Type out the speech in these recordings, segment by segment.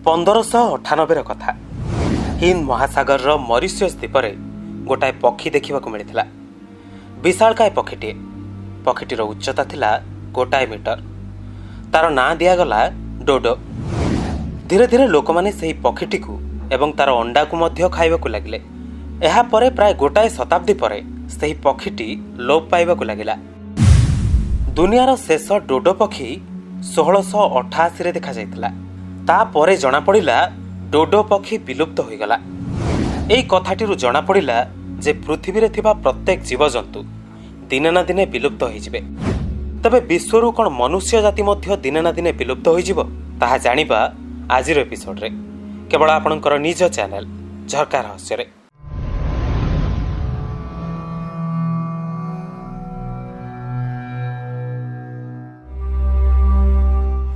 1598ର କଥା। ହିନ୍ଦ ମହାସାଗରର ମରିସିୟସ୍ ଦ୍ୱୀପରେ ଗୋଟାଏ ପକ୍ଷୀ ଦେଖିବାକୁ ମିଳିଥିଲା। ବିଶାଳକାୟ ପକ୍ଷୀଟିଏ। ପକ୍ଷୀଟିର ଉଚ୍ଚତା ଥିଲା 1 ମିଟର। ତାର ନାଁ ଦିଆଗଲା ଡୋଡୋ। ଧୀରେ ଧୀରେ ଲୋକମାନେ ସେହି ପକ୍ଷୀଟିକୁ ଏବଂ ତାର ଅଣ୍ଡାକୁ ମଧ୍ୟ ଖାଇବାକୁ ଲାଗିଲେ। ଏହାପରେ ପ୍ରାୟ 1 ଶତାବ୍ଦୀ ପରେ ସେହି ପକ୍ଷୀଟି ଲୋପ ପାଇବାକୁ ଲାଗିଲା। ଦୁନିଆର ଶେଷ ଡୋଡୋ ପକ୍ଷୀ 1688ରେ ଦେଖାଯାଇଥିଲା। ତାପରେ ଜଣାପଡ଼ିଲା ଡୋଡୋ ପକ୍ଷୀ ବିଲୁପ୍ତ ହୋଇଗଲା। ଏହି କଥାଟିରୁ ଜଣାପଡ଼ିଲା ଯେ ପୃଥିବୀରେ ଥିବା ପ୍ରତ୍ୟେକ ଜୀବଜନ୍ତୁ ଦିନେ ନା ଦିନେ ବିଲୁପ୍ତ ହୋଇଯିବେ। ତେବେ ବିଶ୍ୱରୁ କ'ଣ ମନୁଷ୍ୟ ଜାତି ମଧ୍ୟ ଦିନେ ନା ଦିନେ ବିଲୁପ୍ତ ହୋଇଯିବ, ତାହା ଜାଣିବା ଆଜିର ଏପିସୋଡରେ, କେବଳ ଆପଣଙ୍କର ନିଜ ଚ୍ୟାନେଲ ଝରକା ରହସ୍ୟରେ।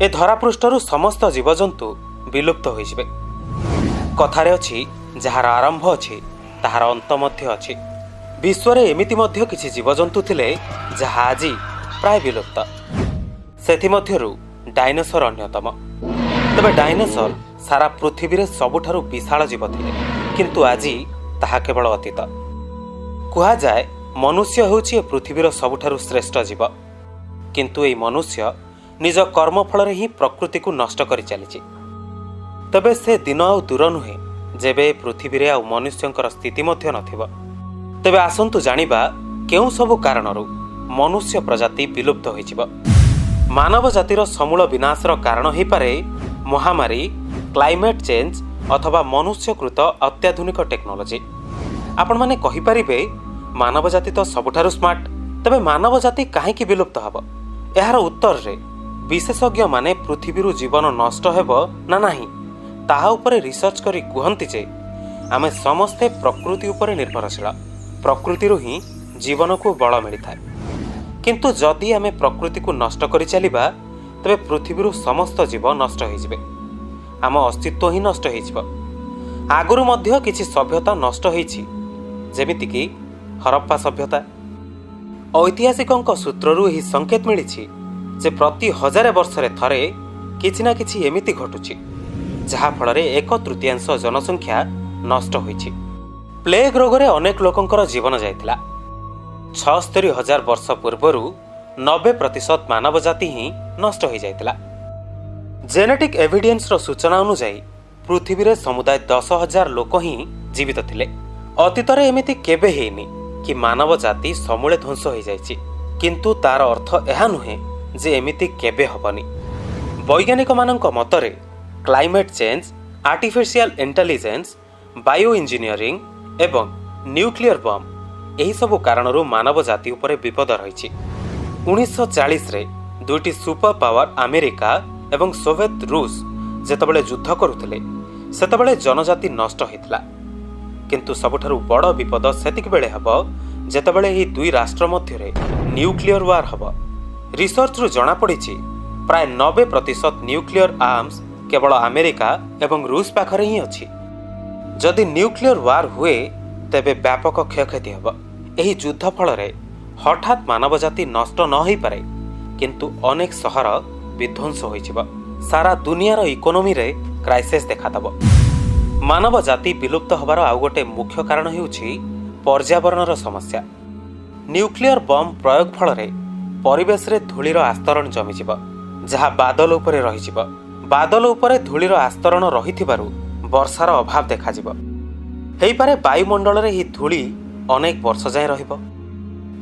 ଏ ଧରାପୃଷ୍ଠରୁ ସମସ୍ତ ଜୀବଜନ୍ତୁ ବିଲୁପ୍ତ ହୋଇଯିବେ। କଥାରେ ଅଛି, ଯାହାର ଆରମ୍ଭ ଅଛି ତାହାର ଅନ୍ତ ମଧ୍ୟ ଅଛି। ବିଶ୍ୱରେ ଏମିତି ମଧ୍ୟ କିଛି ଜୀବଜନ୍ତୁ ଥିଲେ ଯାହା ଆଜି ପ୍ରାୟ ବିଲୁପ୍ତ। ସେଥିମଧ୍ୟରୁ ଡାଇନୋସର ଅନ୍ୟତମ। ତେବେ ଡାଇନୋସର ସାରା ପୃଥିବୀରେ ସବୁଠାରୁ ବିଶାଳ ଜୀବ ଥିଲେ, କିନ୍ତୁ ଆଜି ତାହା କେବଳ ଅତୀତ। କୁହାଯାଏ ମନୁଷ୍ୟ ହେଉଛି ଏ ପୃଥିବୀର ସବୁଠାରୁ ଶ୍ରେଷ୍ଠ ଜୀବ, କିନ୍ତୁ ଏହି ମନୁଷ୍ୟ ନିଜ କର୍ମଫଳରେ ହିଁ ପ୍ରକୃତିକୁ ନଷ୍ଟ କରି ଚାଲିଛି। ତେବେ ସେ ଦିନ ଆଉ ଦୂର ନୁହେଁ ଯେବେ ପୃଥିବୀରେ ଆଉ ମନୁଷ୍ୟଙ୍କର ସ୍ଥିତି ମଧ୍ୟ ନଥିବ। ତେବେ ଆସନ୍ତୁ ଜାଣିବା କେଉଁ ସବୁ କାରଣରୁ ମନୁଷ୍ୟ ପ୍ରଜାତି ବିଲୁପ୍ତ ହୋଇଯିବ। ମାନବ ଜାତିର ସମୂଳ ବିନାଶର କାରଣ ହୋଇପାରେ ମହାମାରୀ, କ୍ଲାଇମେଟ୍ ଚେଞ୍ଜ ଅଥବା ମନୁଷ୍ୟକୃତ ଅତ୍ୟାଧୁନିକ ଟେକ୍ନୋଲୋଜି। ଆପଣମାନେ କହିପାରିବେ ମାନବ ଜାତି ତ ସବୁଠାରୁ ସ୍ମାର୍ଟ, ତେବେ ମାନବ ଜାତି କାହିଁକି ବିଲୁପ୍ତ ହେବ? ଏହାର ଉତ୍ତରରେ ବିଶେଷଜ୍ଞମାନେ ପୃଥିବୀରୁ ଜୀବନ ନଷ୍ଟ ହେବ ନା ନାହିଁ ତାହା ଉପରେ ରିସର୍ଚ୍ଚ କରି କୁହନ୍ତି ଯେ ଆମେ ସମସ୍ତେ ପ୍ରକୃତି ଉପରେ ନିର୍ଭରଶୀଳ। ପ୍ରକୃତିରୁ ହିଁ ଜୀବନକୁ ବଳ ମିଳିଥାଏ। କିନ୍ତୁ ଯଦି ଆମେ ପ୍ରକୃତିକୁ ନଷ୍ଟ କରି ଚାଲିବା, ତେବେ ପୃଥିବୀରୁ ସମସ୍ତ ଜୀବ ନଷ୍ଟ ହୋଇଯିବେ, ଆମ ଅସ୍ତିତ୍ୱ ହିଁ ନଷ୍ଟ ହୋଇଯିବ। ଆଗରୁ ମଧ୍ୟ କିଛି ସଭ୍ୟତା ନଷ୍ଟ ହୋଇଛି, ଯେମିତିକି ହରପ୍ପା ସଭ୍ୟତା। ଐତିହାସିକଙ୍କ ସୂତ୍ରରୁ ଏହି ସଂକେତ ମିଳିଛି ଯେ ପ୍ରତି 1000 ବର୍ଷରେ ଥରେ କିଛି ନା କିଛି ଏମିତି ଘଟୁଛି ଯାହାଫଳରେ 1/3 ଜନସଂଖ୍ୟା ନଷ୍ଟ ହୋଇଛି। ପ୍ଲେଗ ରୋଗରେ ଅନେକ ଲୋକଙ୍କର ଜୀବନ ଯାଇଥିଲା। 76,000 ବର୍ଷ ପୂର୍ବରୁ 90% ମାନବ ଜାତି ହିଁ ନଷ୍ଟ ହୋଇଯାଇଥିଲା। ଜେନେଟିକ୍ ଏଭିଡେନ୍ସର ସୂଚନା ଅନୁଯାୟୀ ପୃଥିବୀରେ ସମୁଦାୟ 10,000 ଲୋକ ହିଁ ଜୀବିତ ଥିଲେ। ଅତୀତରେ ଏମିତି କେବେ ହେଇନି କି ମାନବ ଜାତି ସମୂଳେ ଧ୍ୱଂସ ହୋଇଯାଇଛି, କିନ୍ତୁ ତାର ଅର୍ଥ ଏହା ନୁହେଁ ଯେ ଏମିତି କେବେ ହେବନି। ବୈଜ୍ଞାନିକମାନଙ୍କ ମତରେ climate change, artificial intelligence, bio engineering ଏବଂ ନ୍ୟୁକ୍ଲିୟର ବମ୍ ଏହିସବୁ କାରଣରୁ ମାନବ ଜାତି ଉପରେ ବିପଦ ରହିଛି। 1940ରେ ଦୁଇଟି ସୁପର ପାୱାର ଆମେରିକା ଏବଂ ସୋଭିଏତ ରୁଷ ଯେତେବେଳେ ଯୁଦ୍ଧ କରୁଥିଲେ, ସେତେବେଳେ ଜନଜାତି ନଷ୍ଟ ହୋଇଥିଲା। କିନ୍ତୁ ସବୁଠାରୁ ବଡ଼ ବିପଦ ସେତିକିବେଳେ ହେବ ଯେତେବେଳେ ଏହି ଦୁଇ ରାଷ୍ଟ୍ର ମଧ୍ୟରେ ନ୍ୟୁକ୍ଲିୟର ୱାର ହେବ। ରିସର୍ଚ୍ଚରୁ ଜଣାପଡ଼ିଛି ପ୍ରାୟ 90% ନ୍ୟୁକ୍ଲିୟର ଆର୍ମସ କେବଳ ଆମେରିକା ଏବଂ ରୁଷ ପାଖରେ ହିଁ ଅଛି। ଯଦି ନ୍ୟୁକ୍ଲିୟର ୱାର ହୁଏ ତେବେ ବ୍ୟାପକ କ୍ଷୟକ୍ଷତି ହେବ। ଏହି ଯୁଦ୍ଧ ଫଳରେ ହଠାତ୍ ମାନବ ଜାତି ନଷ୍ଟ ନ ହୋଇପାରେ, କିନ୍ତୁ ଅନେକ ସହର ବିଧ୍ୱଂସ ହୋଇଯିବ। ସାରା ଦୁନିଆର ଇକୋନୋମିରେ କ୍ରାଇସିସ୍ ଦେଖାଦେବ। ମାନବ ଜାତି ବିଲୁପ୍ତ ହେବାର ଆଉ ଗୋଟେ ମୁଖ୍ୟ କାରଣ ହେଉଛି ପର୍ଯ୍ୟାବରଣର ସମସ୍ୟା। ନ୍ୟୁକ୍ଲିୟର ବମ୍ ପ୍ରୟୋଗ ଫଳରେ ପରିବେଶରେ ଧୂଳିର ଆସ୍ତରଣ ଜମିଯିବ, ଯାହା ବାଦଲ ଉପରେ ରହିଯିବ। ବାଦଲ ଉପରେ ଧୂଳିର ଆସ୍ତରଣ ରହିଥିବାରୁ ବର୍ଷାର ଅଭାବ ଦେଖାଯିବ। ହେଇପାରେ ବାୟୁମଣ୍ଡଳରେ ଏହି ଧୂଳି ଅନେକ ବର୍ଷ ଯାଏଁ ରହିବ।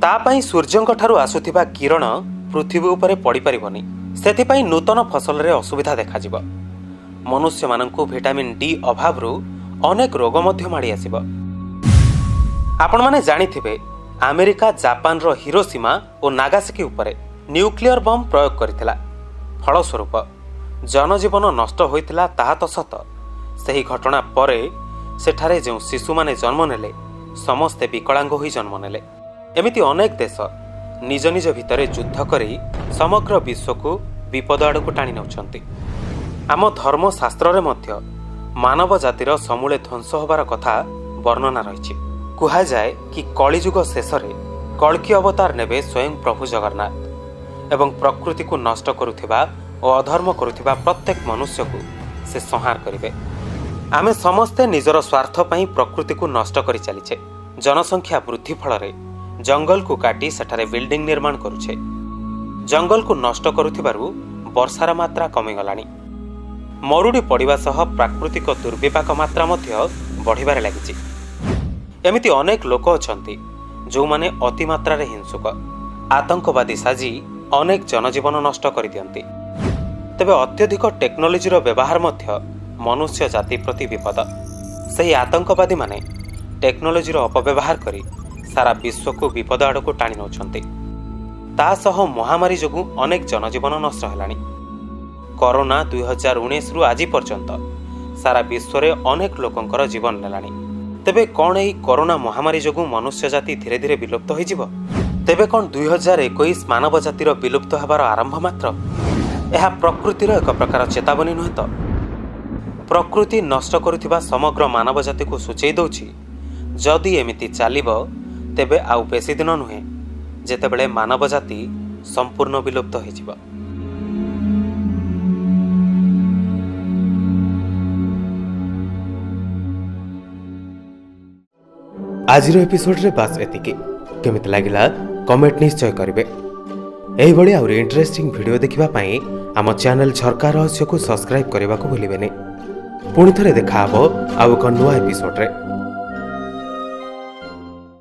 ତା ପାଇଁ ସୂର୍ଯ୍ୟଙ୍କ ଠାରୁ ଆସୁଥିବା କିରଣ ପୃଥିବୀ ଉପରେ ପଡ଼ିପାରିବନି। ସେଥିପାଇଁ ନୂତନ ଫସଲରେ ଅସୁବିଧା ଦେଖାଯିବ। ମନୁଷ୍ୟମାନଙ୍କୁ ଭିଟାମିନ୍ ଡି ଅଭାବରୁ ଅନେକ ରୋଗ ମଧ୍ୟ ମାଡ଼ି ଆସିବ। ଆପଣମାନେ ଜାଣିଥିବେ ଆମେରିକା ଜାପାନର ହିରୋସୀମା ଓ ନାଗାସାକି ଉପରେ ନ୍ୟୁକ୍ଲିୟର ବମ୍ ପ୍ରୟୋଗ କରିଥିଲା। ଫଳସ୍ୱରୂପ ଜନଜୀବନ ନଷ୍ଟ ହୋଇଥିଲା, ତାହା ତ ସତ। ସେହି ଘଟଣା ପରେ ସେଠାରେ ଯେଉଁ ଶିଶୁମାନେ ଜନ୍ମ ନେଲେ ସମସ୍ତେ ବିକଳାଙ୍ଗ ହୋଇ ଜନ୍ମ ନେଲେ। ଏମିତି ଅନେକ ଦେଶ ନିଜ ନିଜ ଭିତରେ ଯୁଦ୍ଧ କରି ସମଗ୍ର ବିଶ୍ୱକୁ ବିପଦ ଆଡ଼କୁ ଟାଣି ନେଉଛନ୍ତି। ଆମ ଧର୍ମଶାସ୍ତ୍ରରେ ମଧ୍ୟ ମାନବ ଜାତିର ସମୂଳେ ଧ୍ୱଂସ ହେବାର କଥା ବର୍ଣ୍ଣନା ରହିଛି। କୁହାଯାଏ କି କଳିଯୁଗ ଶେଷରେ କଳ୍କୀ ଅବତାର ନେବେ ସ୍ୱୟଂ ପ୍ରଭୁ ଜଗନ୍ନାଥ ଏବଂ ପ୍ରକୃତିକୁ ନଷ୍ଟ କରୁଥିବା ଓ ଅଧର୍ମ କରୁଥିବା ପ୍ରତ୍ୟେକ ମନୁଷ୍ୟକୁ ସେ ସଂହାର କରିବେ। ଆମେ ସମସ୍ତେ ନିଜର ସ୍ୱାର୍ଥ ପାଇଁ ପ୍ରକୃତିକୁ ନଷ୍ଟ କରି ଚାଲିଛେ। ଜନସଂଖ୍ୟା ବୃଦ୍ଧି ଫଳରେ ଜଙ୍ଗଲକୁ କାଟି ସେଠାରେ ବିଲ୍ଡିଂ ନିର୍ମାଣ କରୁଛେ। ଜଙ୍ଗଲକୁ ନଷ୍ଟ କରୁଥିବାରୁ ବର୍ଷାର ମାତ୍ରା କମିଗଲାଣି। ମରୁଡ଼ି ପଡ଼ିବା ସହ ପ୍ରାକୃତିକ ଦୁର୍ବିପାକ ମାତ୍ରା ମଧ୍ୟ ବଢ଼ିବାରେ ଲାଗିଛି। ଏମିତି ଅନେକ ଲୋକ ଅଛନ୍ତି, ଯେଉଁମାନେ ଅତିମାତ୍ରାରେ ହିଂସୁକ, ଆତଙ୍କବାଦୀ ସାଜି ଅନେକ ଜନଜୀବନ ନଷ୍ଟ କରିଦିଅନ୍ତି। ତେବେ ଅତ୍ୟଧିକ ଟେକ୍ନୋଲୋଜିର ବ୍ୟବହାର ମଧ୍ୟ ମନୁଷ୍ୟ ଜାତି ପ୍ରତି ବିପଦ। ସେହି ଆତଙ୍କବାଦୀମାନେ ଟେକ୍ନୋଲୋଜିର ଅପବ୍ୟବହାର କରି ସାରା ବିଶ୍ୱକୁ ବିପଦ ଆଡ଼କୁ ଟାଣି ନେଉଛନ୍ତି। ତା ସହ ମହାମାରୀ ଯୋଗୁଁ ଅନେକ ଜନଜୀବନ ନଷ୍ଟ ହେଲାଣି। କରୋନା 2019ରୁ ଆଜି ପର୍ଯ୍ୟନ୍ତ ସାରା ବିଶ୍ୱରେ ଅନେକ ଲୋକଙ୍କର ଜୀବନ ନେଲାଣି। ତେବେ କ'ଣ ଏହି କରୋନା ମହାମାରୀ ଯୋଗୁଁ ମନୁଷ୍ୟ ଜାତି ଧୀରେ ଧୀରେ ବିଲୁପ୍ତ ହୋଇଯିବ? ତେବେ କ'ଣ 2021 ମାନବ ଜାତିର ବିଲୁପ୍ତ ହେବାର ଆରମ୍ଭ ମାତ୍ର? ଏହା ପ୍ରକୃତିର ଏକ ପ୍ରକାର ଚେତାବନୀ ନୁହେଁ ତ? ପ୍ରକୃତି ନଷ୍ଟ କରୁଥିବା ସମଗ୍ର ମାନବ ଜାତିକୁ ସୂଚେଇ ଦେଉଛି, ଯଦି ଏମିତି ଚାଲିବ ତେବେ ଆଉ ବେଶୀ ଦିନ ନୁହେଁ ଯେତେବେଳେ ମାନବ ଜାତି ସମ୍ପୂର୍ଣ୍ଣ ବିଲୁପ୍ତ ହୋଇଯିବ। ଆଜିର ଏପିସୋଡରେ ବାସ୍ ଏତିକି। କେମିତି ଲାଗିଲା କମେଣ୍ଟ ନିଶ୍ଚୟ କରିବେ। ଏହିଭଳି ଆହୁରି ଇଣ୍ଟରେଷ୍ଟିଂ ଭିଡ଼ିଓ ଦେଖିବା ପାଇଁ ଆମ ଚ୍ୟାନେଲ ଝରକା ରହସ୍ୟକୁ ସବସ୍କ୍ରାଇବ୍ କରିବାକୁ ଭୁଲିବେନି। ପୁଣି ଥରେ ଦେଖାହେବ ଆଉ ଏକ ନୂଆ ଏପିସୋଡରେ।